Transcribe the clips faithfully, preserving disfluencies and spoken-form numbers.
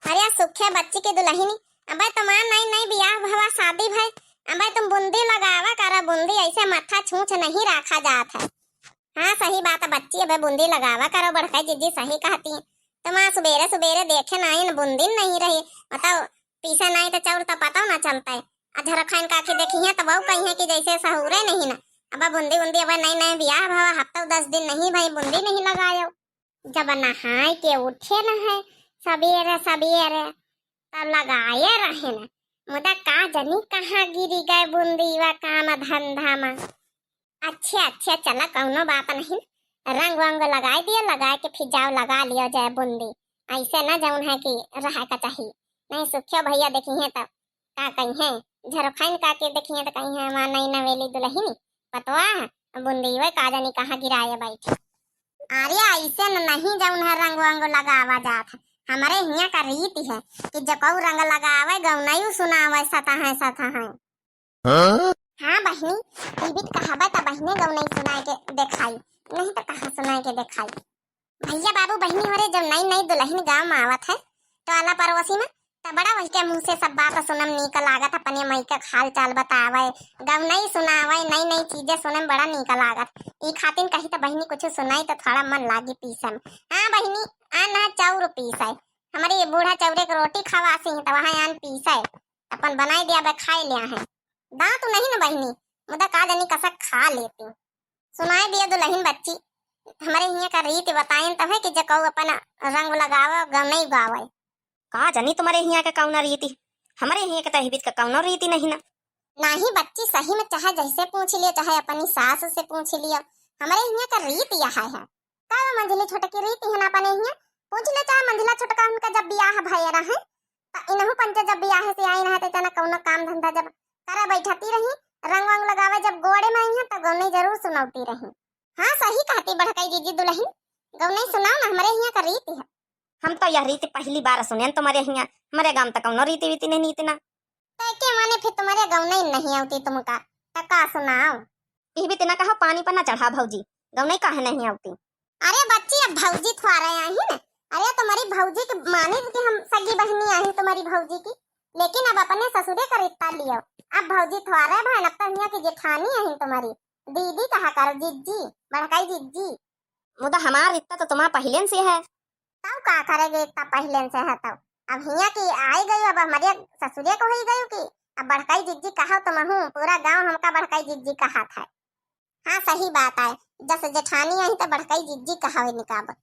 अरे सुखे बच्ची के दुलहिनी, अबे तुम्हार नई नई बियाह भवा, शादी भय, अबे तुम बुंदी लगावा करा, बुंदी ऐसे माथा छूछ नहीं राखा जात है। हाँ सही बात है बच्ची, अबे बुंदी लगावा करो, बड़का जिज्जी सही कहती है। तुम्हार सुबेरे सुबेरे देखे नाइन बुंदी नहीं रही, बताओ पीसे नाई तो चौर तो पता ना चलता है। आ झरखाइन काकी देखी है तो वो कही है कि जैसे सहूरे नहीं ना। अब बुंदी उंदी अब नई नई बियाह भवा, हफ्ता दस दिन नहीं भाई बुंदी नहीं लगायो। जब नहाए के उठे न है सबेरे सबेरे, तब लगाए रहे न, मुदा का जनी कहाँ गिरी गए बुंदी वा काम धंधा में। अच्छे अच्छे, चला कौनो बात नहीं, रंग वंग लगाए दिया, लगाए के फिर जाओ लगा लियो जाए बुंदी। ऐसे न जौन है कि रहे का चाही, नहीं सुखियो भैया देखी है तब का कही है, झरोखाइन काकी देखी है तो कही है वहाँ नई नवेली दुलहिनी पतवा बुंदी वे का जनी कहाँ गिराए बैठी। अरे ऐसे न नहीं जौन है रंग वंग लगावा जात है, हमरे हियाँ का रीत है कि जकऊ रंग लगावे गौनई सुनावे सतहै सतहै। हाँ? हाँ बहिनी, टीवी त कहबे त बहिने गौनई सुनाए के देखाई, नहीं तो कहाँ सुनाए के देखाई। भैया बाबू बहिनी हो रे, जब नई नई दुलहिन गाँव में आवत है तो आला पड़ोसी में त बड़ा वही के मुँह से सब बात सुनम नीक लागत, अपने मई के हाल चाल बतावे, गौनई सुनावे, नई नई चीजें सुने में बड़ा नीक लागत। ई खातिन कही त बहिनी कुछ सुनाई त थोड़ा मन लागी पीसे में। हाँ बहिनी, आ ना चौर पीसे, हमारी ये बूढ़ा चौरे के रोटी खवासी है तो वहाँ आन पीसे, अपन बनाई दिया बे खाए लिया है। दाँत नहीं न बहिनी, मुदा का जनी कसक खा लेती। सुनाई दिया दुलहिन बच्ची, हमरे हियाँ का रीति बताइन तब है कि जकऊ अपन रंग लगावे, गौनई गावे। का जनी तुम्हरे हियाँ के कौना रीति, हमरे हियाँ के तहबीत का कौनो रीति नहीं ना। नाही बच्ची, सही में चाहे जैसे पूछ लियो, चाहे अपनी सास से पूछ लियो, हमरे हियाँ का रीति यह है। का वो मंझली छोटकी रीति है ना अपने हियाँ, पूछ ले चाहे मंझला छोटका उनका जब बियाह भय रहे, त इनहू पंचे जब बियाह से आई रहे त इतना कौनो काम धंधा जब करे बैठती रही, रंग वंग लगावे जब गोड़े में आई है त गौनई जरूर सुनौती रही। हाँ सही कहती बड़कई जीजी दुलहिन, गौनई सुनाओ ना, हमरे हियाँ का रीति है। हम तो यह रीति पहली बार सुनेन तुम्हरे हियाँ, हमरे गाँव तक कौनो रीति वीति नहीं इतना। ते के माने फिर तुम्हरे गौनई नहीं आवती तुमका, त का सुनाओ? इह भी तना कहो पानी पर ना चढ़ा भौजी, गौनई काहे नहीं आवती? अरे बच्ची, अब भौजी थोड़े आई न, अरे तुम्हरी भौजी के माने कि हम सगी बहिनी आई तुम्हरी भौजी की, लेकिन अब अपने ससुरे का रिश्ता लियो। अब भौजी थोड़े भैन, अब तो हियाँ की जेठानी आई तुम्हरी, दीदी कहा करो, जिज्जी, बड़काई जिज्जी। मुदा हमार रिश्ता तो तुम्हार पहिलेन से है। तब का करेगे, इतना पहिलेन से है तब? अब हियाँ की आई गई, अब हमरे ससुरे को होई गई कि अब बड़काई जिज्जी कहो तुमहू, पूरा गाँव हमका बड़काई जिज्जी कहा था। हाँ सही बात है, जस जेठानी आई तो बड़काई जिज्जी कहा हुई निकाब।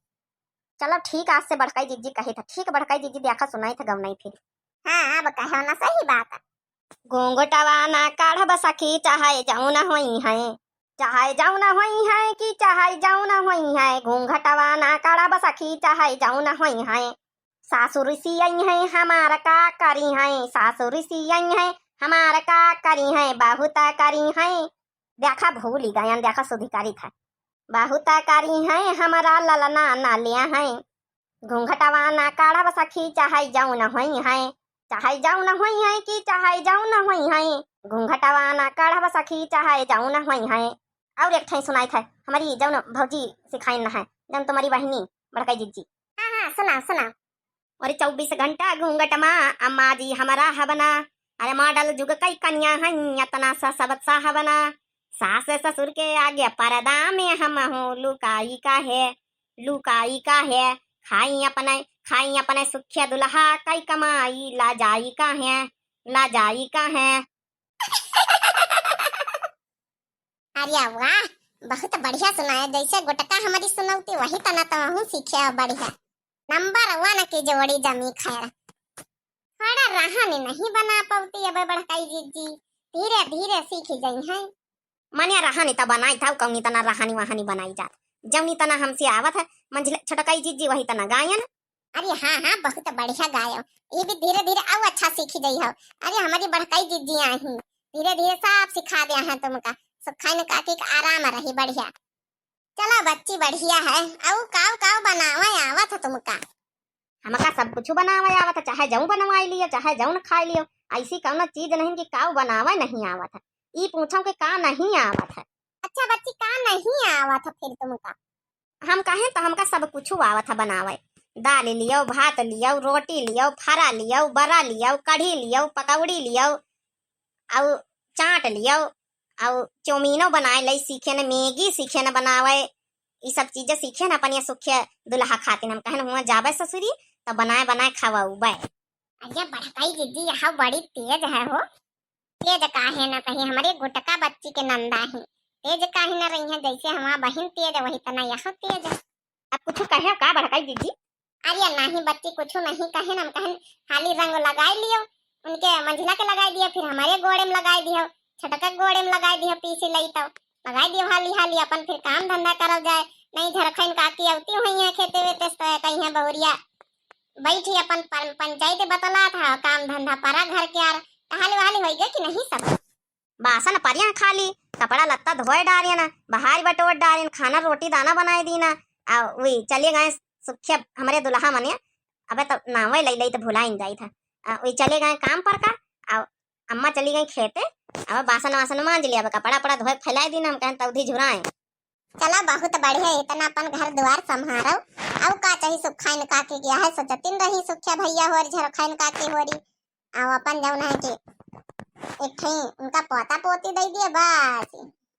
चलो ठीक, आज से बड़काई जिज्जी कही था। ठीक बड़काई जिज्जी देखा सुनाई था गौनई फिर। हाँ अब कहो ना, सही बात है। घूंघटवा ना काढ़ब सखी चाहे जौन होई है, चाहे जौन होई है कि चाहे जौन होई है, घूंघटवा ना काढ़ब सखी चाहे जौन होई है। सासुर सियई है हमार का करी है, सासुर सियई है हमार का करी है, बहुत करी है। देखा भूली गयन, देखा शुद्धिकारी था। बहुत करी है हमारा ललना ना लिया है। घूंघटवा ना काढ़ब सखी चाहे जौन होई है, चाहे जौन होई है कि चाहे जौन होई है। घूंघटवा ना काढ़ब सखी चाहे जौन होई है। और एक ठे सुनाई था हमारी जौन भौजी सिखाइन है, जौन तुम्हारी बहिनी बड़काई जिज्जी। हाँ हाँ सुना सुना। अरे चौबीस घंटा घूंघट मा अम्मा जी हमारा हबना। अरे मॉडल जुग कई कन्या हैं, अतना सा सबत सा हबना। सास ससुर के आगे पर्दा में हम हो लुकाई का है, लुकाई का है। खाई अपने, खाई अपने सुखिया दुल्हा कई कमाई ला जाई का है, ला जाई का है। अरे वाह, बहुत बढ़िया सुनाया, जैसे गोटका हमारी सुनौती वही तना तुमहू सीखे हो, बढ़िया। नंबर वन की जोड़ी जमी खैर। थोड़ा रहन नहीं बना पौती अब बड़काई जिज्जी, धीरे धीरे सीखी जइहैं। मने रहन त बनाई था, कौनी तना रहनी वहानी बनाई जात, जौनी तना हमसे आवत है, मंझिला छोटकाई जिज्जी वही तना गायन। अरे हाँ हाँ, बहुत बढ़िया गायो, ये भी धीरे धीरे अउ अच्छा सीखी जइहो। अरे हमारी बड़काई जिज्जी आही, धीरे धीरे सब सिखा दे हैं तुमका, सुखाइन काकी का आराम रही बढ़िया। चला बच्ची बढ़िया है। अउ काव काव बनावे आवत है तुमका? हमका सब कुछ बनावे आवत है, चाहे जौन बनवाई लियो, चाहे जौन खाई लियो। ऐसी कौनो चीज नहीं कि काव बनावे नहीं आवत है। ई पूछो कि का नहीं आवत है। अच्छा बच्ची, का नहीं आवत है फिर तुमका? हम कहें तो हमका सब कुछ आवत है बनावे। दाल लियो, भात लियो, रोटी लियो, फरा लियो, बरा लियो, कढ़ी लियो, पकौड़ी लियो, अउ चाट लियो, अउ चौमीनो बनाए लई सीखे न, मैगी सीखे न बनावे, ई सब चीजें सीखे न अपन ये सुखे दुल्हा खातिन। हम कहन हुआ जाबे ससुरी त बनाए बनाए खवाउबे। अरे बड़काई दीदी, यह बड़ी तेज है हो। तेज काहे न कहीं, हमरे गुटका बच्ची के नंदा ही। तेज काहे न रही है, जैसे हमार बहिन तेज, वही तना यह तेज। अब कुछ कहे का बड़काई दीदी? अरे नहीं बच्ची, कुछ नहीं कहे, हम कहन हाली रंग लगाए लियो, उनके मंझिला के लगाए दियो, फिर हमारे गोड़े में लगाए दियो, छोटका गोड़े में लगाए दियो, पीसी लई तो लगाए दियो हाली हाली, अपन फिर काम धंधा करल जाए। नहीं झरखैन काकी अवती हुई है खेते वेते से, कही है बहुरिया बैठी अपन पं-, पंचायत बतलात है, काम धंधा परा घर के आर, हाली हाली होई गए कि नहीं सब? बासन परिया खाली, कपड़ा लत्ता धोए डारियन, बहार बटोर डारियन, खाना रोटी दाना बनाए दीना, आ वी चले गए सुखे हमरे दुल्हा मने। अबे तो नावे लई लई तो भुलाइन जाई था। आ वी चले गए काम पर का, आ अम्मा चली गई खेते। अब बासन वासन मांज लिया, अब कपड़ा पड़ा धोए फैलाई दीना, हम कहन तौधी झुराए। चला बहुत बढ़िया, इतना अपन घर दुआर संभारो। अउ का चाही सुखाइन काकी के, यह सोचतिन रही सुखे भैया होरी, झरखाइन काकी होरी। अउ अपन जौन है कि एक ठई उनका पोता पोती दे दिए बस,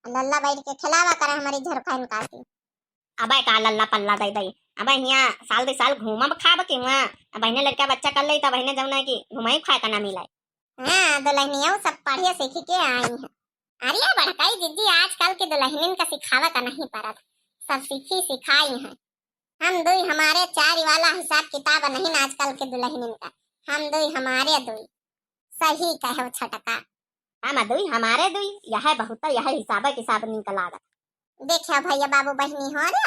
लल्ला बैठ के खिलावा करे हमारी झरखाइन काकी। अबे का लल्ला पल्ला दे दे, अबे हियाँ साल दे साल घूमब खाब कि हुआ, अब बहिने लड़का बच्चा कर ले, तब बहिने जौन है कि घुमाई खाए का ना मिले। हाँ, दुल्हनिया सब पढ़े सीख के आई हैं। अरे बड़काई जिज्जी, आजकल के दुल्हनिन का सिखावे का नहीं पड़त, सब सीखी सिखाई हैं। हम दुई हमारे चार वाला हिसाब किताब नहीं आजकल के दुल्हनिन का, हम दुई हमारे दुई। सही कहो छोटका। हम दुई हमारे दुई, यह बहुत, यह हिसाब किताब निक लागत। देखियो भैया बाबू बहिनी होरे,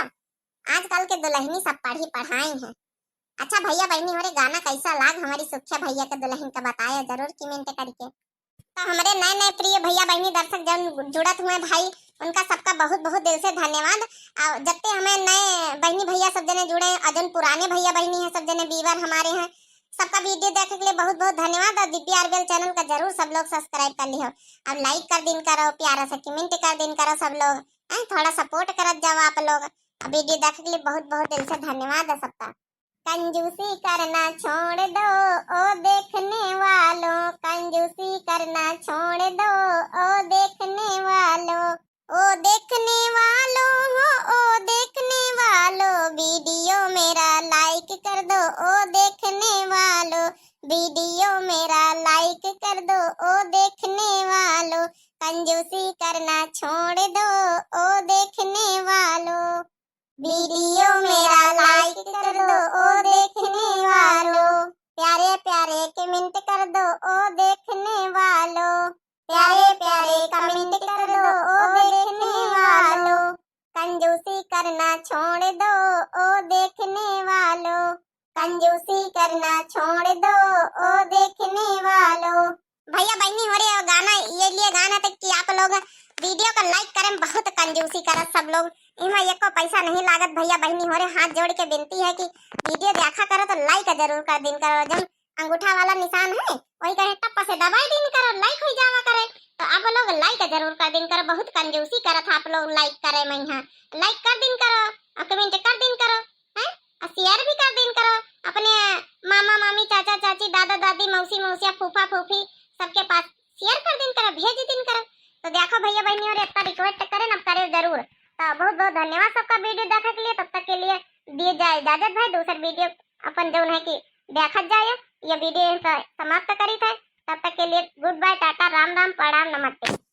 आजकल के दुल्हनी सब पढ़ी पढ़ाई हैं। अच्छा भैया बहिनी होरे, गाना कैसा लाग हमारी सुखे भैया के दुल्हन का बतायो जरूर comment करके। तो हमरे नए नए प्रिय भैया बहिनी दर्शक जन जुड़त हुए भाई, उनका सबका बहुत बहुत दिल से धन्यवाद। और जत्ते हमें नए बहिनी भैया सब जने जुड़े और जन पुराने भैया बहिनी हैं सब जने viewer हमारे हैं, सबका video देखे के लिए बहुत बहुत धन्यवाद। और दिव्या आरबीएल channel का जरूर सब लोग subscribe कर लिहो, अब like कर दिन करो, प्यारा सा comment कर दिन करो सब लोग, हैं, थोड़ा support करत जाओ आप लोग। अब video देखे के लिए बहुत बहुत दिल से धन्यवाद है सबका। कंजूसी करना छोड़ दो ओ देखने वालों, कंजूसी करना छोड़ दो ओ देखने वालों, ओ देखने वालों हो, ओ देखने वालों, video मेरा like कर दो ओ देखने वालों, video मेरा like कर दो ओ देखने वालों, कंजूसी करना छोड़ दो ओ देखने वालों। Video मेरा like कर दो ओ देखने वालों, प्यारे प्यारे comment कर दो ओ देखने वालों, प्यारे प्यारे comment कर दो ओ देखने वालों। कंजूसी करना छोड़ दो ओ देखने वालों, कंजूसी करना छोड़ दो ओ देखने वालों। भैया बहिनी होरे, और गाना ये लिए गाना तक कि आप लोग video का like करें, बहुत कंजूसी करत सब लोग, इमा एको पैसा नहीं लागत। भैया बहिनी होरे, हाथ जोड़ के विनती है कि video देखा करो तो like जरूर कर दिन करो, जौन अंगूठा वाला निशान है वही कहे टप्पा से दबाई दिन करो, like हो जावा करे। तो आप लोग like जरूर कर दिन करो, बहुत कंजूसी करत आप लोग like करे में यहाँ, like कर दिन करो और comment कर दिन करो, हैं, और share भी कर दिन करो अपने मामा मामी, चाचा चाची, दादा दादी, मौसी मौसिया, फूफा फूफी, सबके पास share कर दिन करो, भेज दिन करो। तो देखो भैया बहिनी होरे, इतना request करें ना, करे जरूर। तो बहुत बहुत धन्यवाद सबका video देखे के लिए। तब तक के लिए दिए जाए इजाजत भाई, दूसर video अपन जौन है कि देखत जाए। ये video यहीं पर समाप्त करी थे। तब तक के लिए good bye, टाटा, राम राम, प्रणाम, नमस्ते।